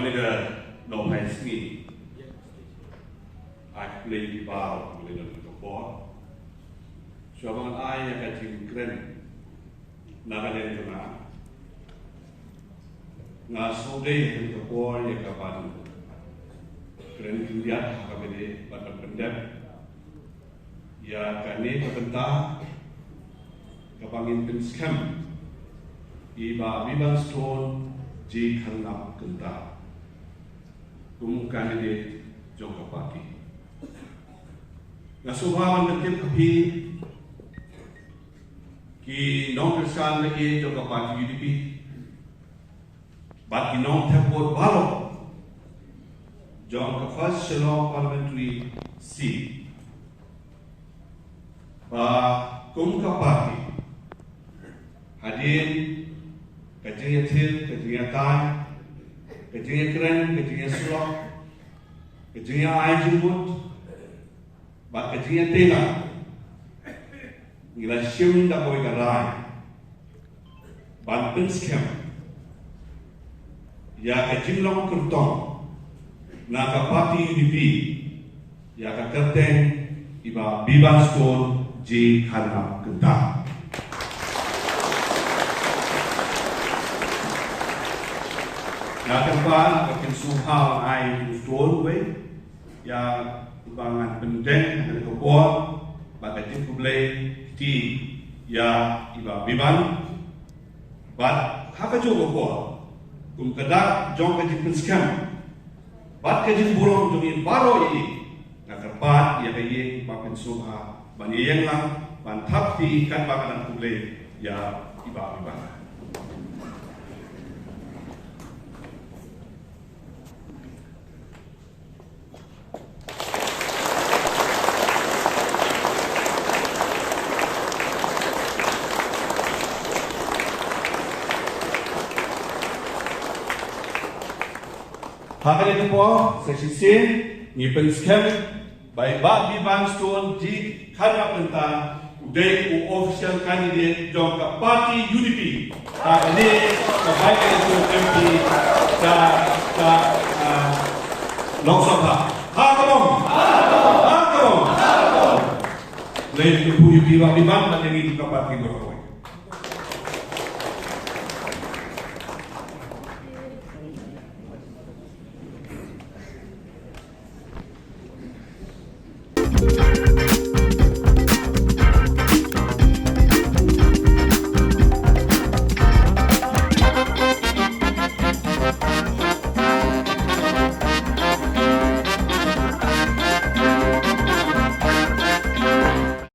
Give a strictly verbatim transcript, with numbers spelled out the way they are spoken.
Kane ka nohphai sngi, ai khublei ïa phi baroh, khublei ïa ka por. Shuwa ban ai ïa ka jingkren na ka liang jong nga, nga sngewdei ha kane ka por ïa ka ban kren khyndiat ha kaba ïadei bad ban pyndep ïa kane ka bynta kaba ngin pynskhem, i Bah Biban Stone G Kharngap Kynta, kum u candidate jong ka party. Nga sngewbha ban pyntip ha phi, ki nongkyrshan ba ïeit jong ka party U D P bad ki nongthep vote baroh jong ka First Shillong Parliamentary Seat, ba kum ka party, hadien ka jingïathir, ka jingïatai, ka jingïakren, ka jingïasyllok, ka jingïa-ai jingmut bad ka jingïatei lang, ngi la shim da kawei ka rai ban pynskhem ïa ka jinglong kyrtong na ka party U D P ïa ka kyrteng i Bah Biban Stone G Kharngap Kynta. Nga kyrpad, nga pynsngewbha ban ai u stone wei ïa uba ngan pyndeng ha kane ka por bad ka jingkhublei kti ïa i Bah Biban. Bad ha kajuh ka por, kum ka dak jong ka jingpynskhem bad ka jingburom jong ngi baroh ïa i, nga kyrpad ïa ka ïing ba pynsngewbha ban ïeng lang ban thap kti katba ka dang khublei ïa i Bah Biban. Ha kane ka por sa shisien ngi pynskhem ba i Bah Biban Stone G Kharngap Kynta u dei u official candidate jong ka party U D P ha kane ka by-election M P ka, ka, ah, Lok Sabha. Ha ka long, ha ka long. Lei kyrkhu ïa phi Bah Biban bad ïa ngi ka party baroh.